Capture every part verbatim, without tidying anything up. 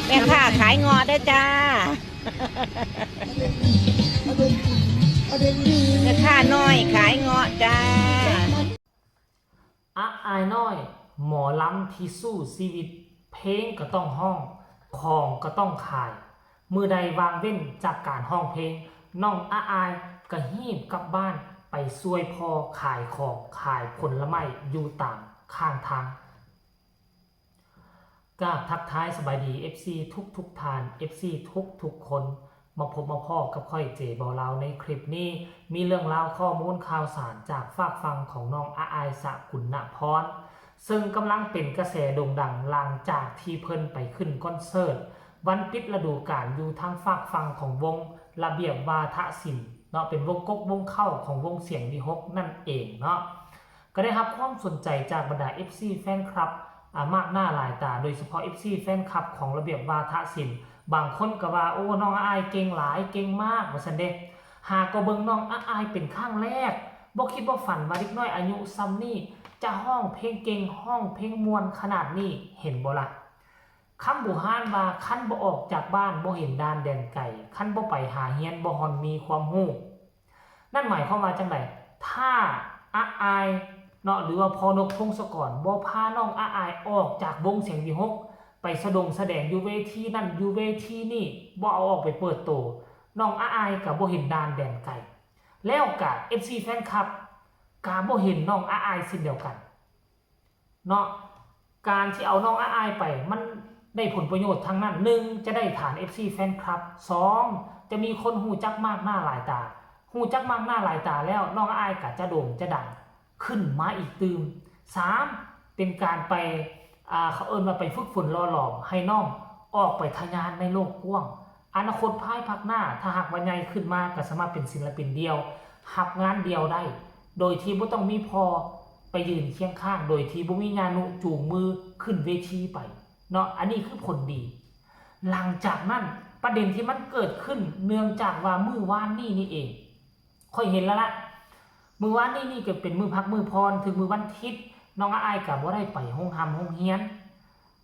แม่ค้าขายเงาะเด้อจ้า แม่ค้าน้อยขายเงาะจ้า อะอายน้อย หมอลำที่สู้ชีวิต เพลงก็ต้องฮ้อง ของก็ต้องขาย มื้อใดว่างเว้นจากการฮ้องเพลง น้องอะอายก็ฮีบกลับบ้านไปช่วยพ่อขายของ ขายผลไม้อยู่ตามข้างทาง กราบทักทายสบายดี เอฟซี ทุกทุกๆท่าน เอฟซี ทุกทุกๆคน มาพบมาพ้อกับข้อยเจบ่าวลาวในคลิปนี้ มีเรื่องราวข้อมูลข่าวสารจากฝากฝั่งของน้องอะอายสกุณณพร ซึ่งกำลังเป็นกระแสโด่งดังหลังจากที่เพิ่นไปขึ้นคอนเสิร์ตวันปิดฤดูกาลอยู่ทางฝากฝั่งของวงระเบียบวาทศิลป์เนาะ เป็นวงกบวงเข้าของวงเสียงวิหคนั่นเองเนาะ ก็ได้รับความสนใจจากบรรดา เอฟซี แฟนคลับ อ่ามากหน้าหลายตา โดยเฉพาะ เอฟซี แฟนคลับของระเบียบวาทศิลป์ บางคนก็ว่า โอ้ น้องอะอายเก่งหลาย เก่งมาก ว่าซั่นเด้ หากก็เบิ่งน้องอะอายเป็นครั้งแรก บ่คิดบ่ฝันว่าเด็กน้อยอายุส่ำนี้ จะฮ้องเพลงเก่ง ฮ้องเพลงม่วนขนาดนี้ เห็นบ่ล่ะ คำโบราณว่า คันบ่ออกจากบ้านบ่เห็นด่านแดนไกล คันบ่ไปหาเฮียนบ่ฮอนมีความรู้ นั่นหมายความว่าจั่งใด ถ้าอะอายเนาะ หรือว่าพ่อนกพงศกรบ่พาน้องอะอายออกจากวงเสียงวิหค ไปสะดงแสดงอยู่เวทีนั่นอยู่เวทีนี่ บ่เอาออกไปเปิดโต น้องอะอายก็บ่เห็นด่านแดนไกล แล้วก็ เอฟซี แฟนคลับก็บ่เห็นน้องอะอายเช่นเดียวกัน เนาะ การที่เอาน้องอะอายไป มันได้ผลประโยชน์ทั้งนั้น หนึ่ง จะได้ฐาน เอฟซี แฟนคลับ สอง จะมีคนฮู้จักมากหน้าหลายตา ฮู้จักมากหน้าหลายตาแล้ว น้องอะอายก็จะโด่งจะดังขึ้นมาอีกตื่ม สาม เป็นการไป อ่า เขาเอิ้นว่าไปฝึกฝนหล่อหลอมให้น้องออกไปทะยานในโลกกว้าง อนาคตภายภาคหน้า ถ้าหากว่าใหญ่ขึ้นมาก็สามารถเป็นศิลปินเดี่ยว รับงานเดี่ยวได้ โดยที่บ่ต้องมีพ่อไปยืนเคียงข้าง โดยที่บ่มีญาณุจูงมือขึ้นเวทีไปเนาะ อันนี้คือผลดี หลังจากนั้นประเด็นที่มันเกิดขึ้นเนื่องจากว่ามื้อวานนี้นี่เอง ข้อยเห็นแล้วละ มื้อวานนี้นี่ก็เป็นมื้อพักมื้อผ่อน ถึงมื้อวันอาทิตย์ น้องอะอายก็บ่ได้ไปโรงหำโรงเรียน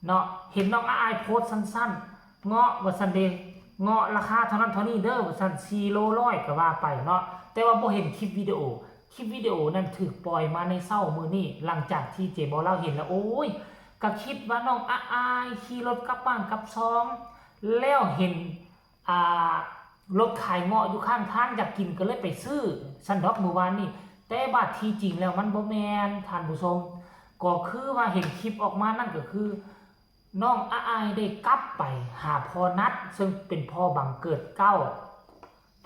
เนาะ เห็นน้องอะอายโพสต์สั้นๆ เงาะว่าซั่นเด้ เงาะราคาเท่านั้นเท่านี้เด้อว่าซั่น สี่โลร้อยก็ว่าไปเนาะ แต่ว่าบ่เห็นคลิปวิดีโอ คลิปวิดีโอนั่นถูกปล่อยมาในเช้ามื้อนี้ หลังจากที่เจบ่าวลาวเห็นแล้ว โอ้ย ก็คิดว่าน้องอะอายขี่รถกลับบ้านกลับซอง แล้วเห็น อ่า รถขายเงาะอยู่ข้างทาง อยากกินก็เลยไปซื้อ ซั่นดอกมื้อวานนี้ แต่ว่าที่จริงแล้วมันบ่แม่น ท่านผู้ชม ก็คือว่าเห็นคลิปออกมานั่นก็คือ น้องอะอายได้กลับไปหาพ่อนัด ซึ่งเป็นพ่อบังเกิดเกล้า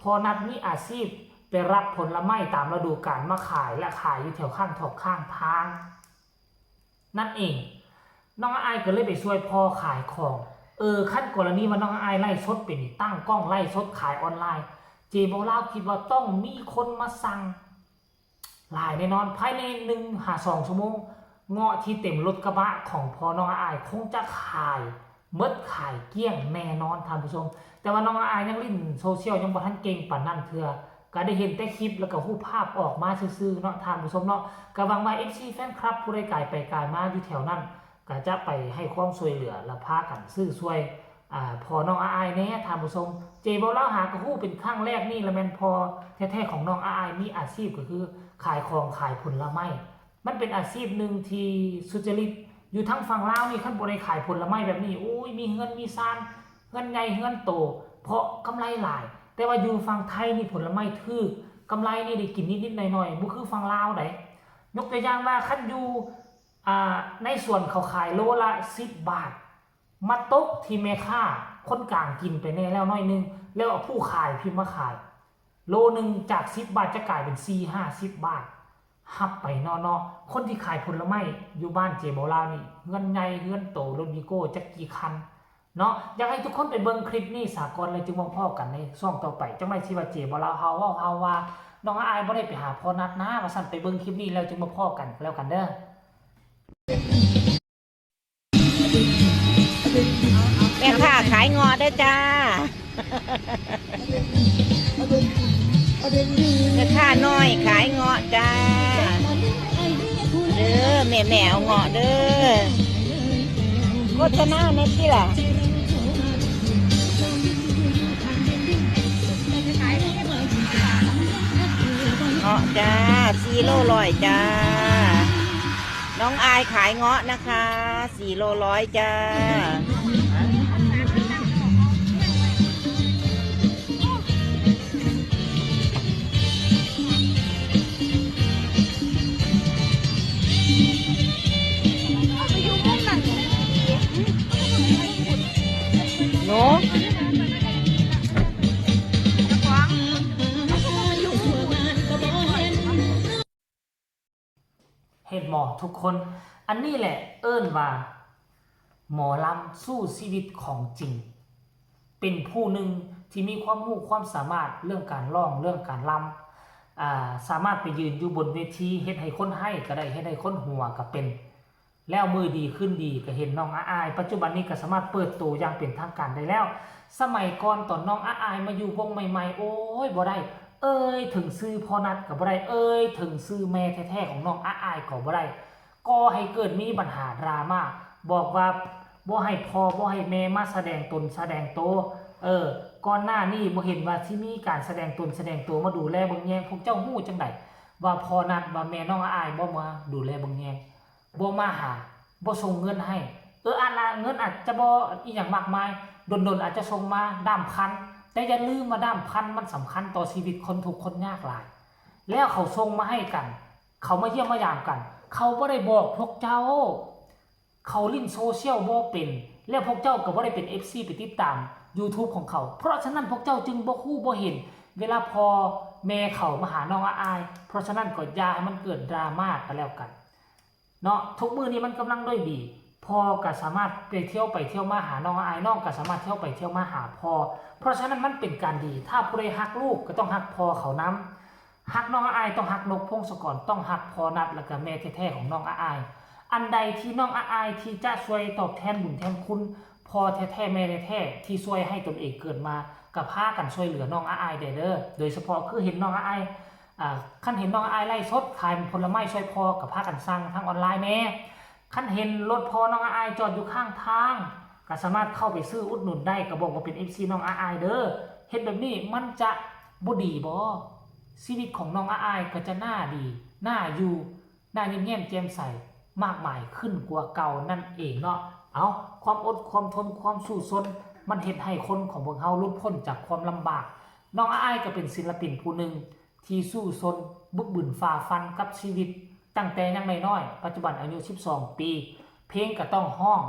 พ่อนัดมีอาชีพไปรับผลไม้ตามฤดูกาลมาขายและขายอยู่แถวข้างถอกข้างทาง นั่นเอง น้องอะอายก็เลยไปช่วยพ่อขายของ เออ คันกรณีว่าน้องอะอายไลฟ์สดเป็นนี่ ตั้งกล้องไลฟ์สดขายออนไลน์ เจบ่าวลาวคิดว่าต้องมีคนมาสั่ง หลายแน่นอน ภายในหนึ่งหาสองชั่วโมง เงาะที่เต็มรถกระบะของพ่อน้องอะอายคงจะขายหมดขายเกลี้ยงแน่นอนท่านผู้ชม แต่ว่าน้องอะอายยังเล่นโซเชียลยังบ่ทันเก่งปานนั้นเทื่อ ก็ได้เห็นแต่คลิปแล้วก็รูปภาพออกมาซื่อๆเนาะท่านผู้ชมเนาะ ก็หวังว่า เอฟซี แฟนคลับผู้ใดกายไปกายมาอยู่แถวนั้น ก็จะไปให้ความช่วยเหลือและพากันซื้อช่วย อ่า พ่อน้องอะอายแน่ท่านผู้ชม เจบ่าวลาวหาก็ฮู้เป็นครั้งแรกนี่ละแม่นพ่อแท้ๆของน้องอะอายมีอาชีพก็คือขายของขายผลไม้ มันเป็นอาชีพหนึ่งที่สุจริต อยู่ทางฝั่งลาวนี่คันบ่ได้ขายผลไม้แบบนี้ โอ้ย มีเฮือนมีซาน เฮือนใหญ่เฮือนโต เพราะกำไรหลาย แต่ว่าอยู่ฝั่งไทยนี่ผลไม้ถูก กำไรนี่ได้กินนิดๆหน่อยๆ บ่คือฝั่งลาวใด ยกตัวอย่างว่าคันอยู่ อ่า ในสวนเขาขายโลละสิบบาท มาตกที่แม่ค้าคนกลางกินไปแน่แล้วหน่อยหนึ่ง แล้วเอาผู้ขายพิมพ์มาขาย โลหนึ่งจากสิบบาทจะกลายเป็นสี่ห้าสิบบาท ฮับไปเนาะเนาะ คนที่ขายผลไม้อยู่บ้านเจบ่าวลาวนี่ เฮือนใหญ่เฮือนโต รถวีโก้จักกี่คัน เนาะ อยากให้ทุกคนไปเบิ่งคลิปนี้ซะก่อน แล้วจึงมาพ้อกันในช่วงต่อไป จั่งใด๋สิว่าเจบ่าวลาวเฮาเว้าเฮาว่า น้องอะอายบ่ได้ไปหาพ่อนัดนะ ว่าซั่น ไปเบิ่งคลิปนี้แล้วจึงมาพ้อกันก็แล้วกันเด้อ แม่ค้าขายเงาะเด้อจ้า แม่ค้าน้อยขายเงาะจ้า เด้อ แม่ๆเอาเงาะเด้อ โฆษณาแหน่ติล่ะ เงาะจ้า สี่โลร้อยจ้า น้องอายขายเงาะนะคะ สี่โลร้อยจ้า หนู เห็นบ่ทุกคน อันนี้แหละเอิ้นว่า หมอลำสู้ชีวิตของจริง เป็นผู้หนึ่งที่มีความรู้ความสามารถเรื่องการร้อง เรื่องการรำ อ่า สามารถไปยืนอยู่บนเวที เฮ็ดให้คนไห้ก็ได้ เฮ็ดให้คนหัวก็เป็น แล้วมื้อดีคืนดีก็เห็นน้องอาอาย ปัจจุบันนี้ก็สามารถเปิดตัวอย่างเป็นทางการได้แล้ว สมัยก่อนตอนน้องอาอายมาอยู่วงใหม่ๆ โอ้ย บ่ได้ เอ่ยถึงชื่อพ่อนัทก็บ่ได้ เอ่ยถึงชื่อแม่แท้ๆของน้องอาอายก็บ่ได้ ก่อให้เกิดมีปัญหาดราม่า บอกว่าบ่ให้พ่อบ่ให้แม่มาแสดงตนแสดงโต เออ ก่อนหน้านี้บ่เห็นว่าสิมีการแสดงตนแสดงโตมาดูแลเบิ่งแยง พวกเจ้าฮู้จั่งใดว่าพ่อนัทว่าแม่น้องอาอายบ่มาดูแลเบิ่งแยง บ่มาหา บ่ส่งเงินให้ เออ อาจละ เงินอาจจะบ่อีหยังมากมาย ดนๆอาจจะส่งมาด้ามพัน แต่อย่าลืมว่าด้ามพันมันสำคัญต่อชีวิตคนทุกข์คนยากหลาย แล้วเขาส่งมาให้กัน เขามาเยี่ยมมายามกัน เขาบ่ได้บอกพวกเจ้า เขาเล่นโซเชียลบ่เป็น แล้วพวกเจ้าก็บ่ได้เป็น เอฟซี ไปติดตาม YouTube ของเขา เพราะฉะนั้นพวกเจ้าจึงบ่ฮู้บ่เห็น เวลาพ่อแม่เขามาหาน้องอาอาย เพราะฉะนั้นก็อย่าให้มันเกิดดราม่ากันแล้วกัน เนาะ ทุกมื้อนี้มันกำลังด้อยดี พ่อก็สามารถไปเที่ยวไปเที่ยวมาหาน้องอาอาย น้องก็สามารถเที่ยวไปเที่ยวมาหาพ่อ เพราะฉะนั้นมันเป็นการดี ถ้าผู้ใดฮักลูกก็ต้องฮักพ่อเขานำ ฮักน้องอาอายต้องฮักนกพงศกร ต้องฮักพ่อนัท แล้วก็แม่แท้ๆของน้องอาอาย อันใดที่น้องอาอายที่จะช่วยตอบแทนบุญแทนคุณ พ่อแท้ๆแม่แท้ๆที่ช่วยให้ตนเองเกิดมา ก็พากันช่วยเหลือน้องอาอายได้เด้อ โดยเฉพาะคือเห็นน้องอาอาย อ่า คันเห็นน้องอาอายไลฟ์สดขายผลไม้ช่วยพ่อก็พากันสั่งทางออนไลน์แหน่ คันเห็นรถพ่อน้องอาอายจอดอยู่ข้างทาง ก็สามารถเข้าไปซื้ออุดหนุนได้ ก็บอกว่าเป็น เอฟซี น้องอาอายเด้อ เฮ็ดแบบนี้มันจะบ่ดีบ่ ชีวิตของน้องอาอายก็จะน่าดี น่าอยู่ น่ายิ้มแย้มแจ่มใส มากมายขึ้นกว่าเก่านั่นเองเนาะ เอา ความอดความทน ความสู้ซน มันเฮ็ดให้คนของพวกเฮาหลุดพ้นจากความลำบาก น้องอาอายก็เป็นศิลปินผู้หนึ่งที่สู้ซนบึกบึนฝ่าฟันกับชีวิต ตั้งแต่ยังน้อยๆ ปัจจุบันอายุสิบสองปี เพลงก็ต้องฮ้อง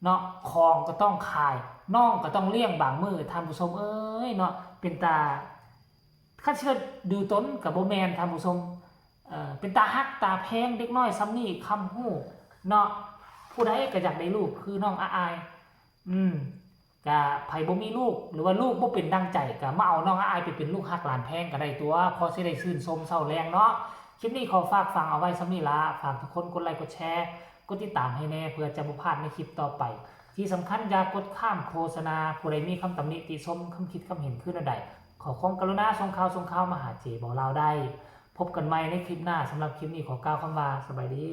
เนาะ ของก็ต้องขาย น้องก็ต้องเลี้ยงบางมื้อ ท่านผู้ชมเอ้ยเนาะ เป็นตา คันสิว่าดูตนก็บ่แม่น ท่านผู้ชม เอ่อ เป็นตาฮักตาแพง เด็กน้อยส่ำนี้คำฮู้เนาะ ผู้ใดก็อยากได้ลูกคือน้องอาอาย อืม ก็ไผบ่มีลูก หรือว่าลูกบ่เป็นดังใจ ก็มาเอาน้องอาอายไปเป็นลูกฮักหลานแพงก็ได้ตั่ว พอสิได้ชื่นชมเซาแลงเนาะ คลิปนี้ขอฝากฝังเอาไว้ส่ำนี้ละ ฝากทุกคนกดไลค์กดแชร์ กดติดตามให้แหน่ เพื่อจะบ่พลาดในคลิปต่อไป ที่สำคัญอย่ากดข้ามโฆษณา ผู้ใดมีคำตำหนิติชม คำคิดคำเห็นคือแนวใด ขอความกรุณาส่งข่าวส่งข่าวมาหาเจบ่าวลาวได้ พบกันใหม่ในคลิปหน้า สำหรับคลิปนี้ขอกล่าวคำว่าสบายดี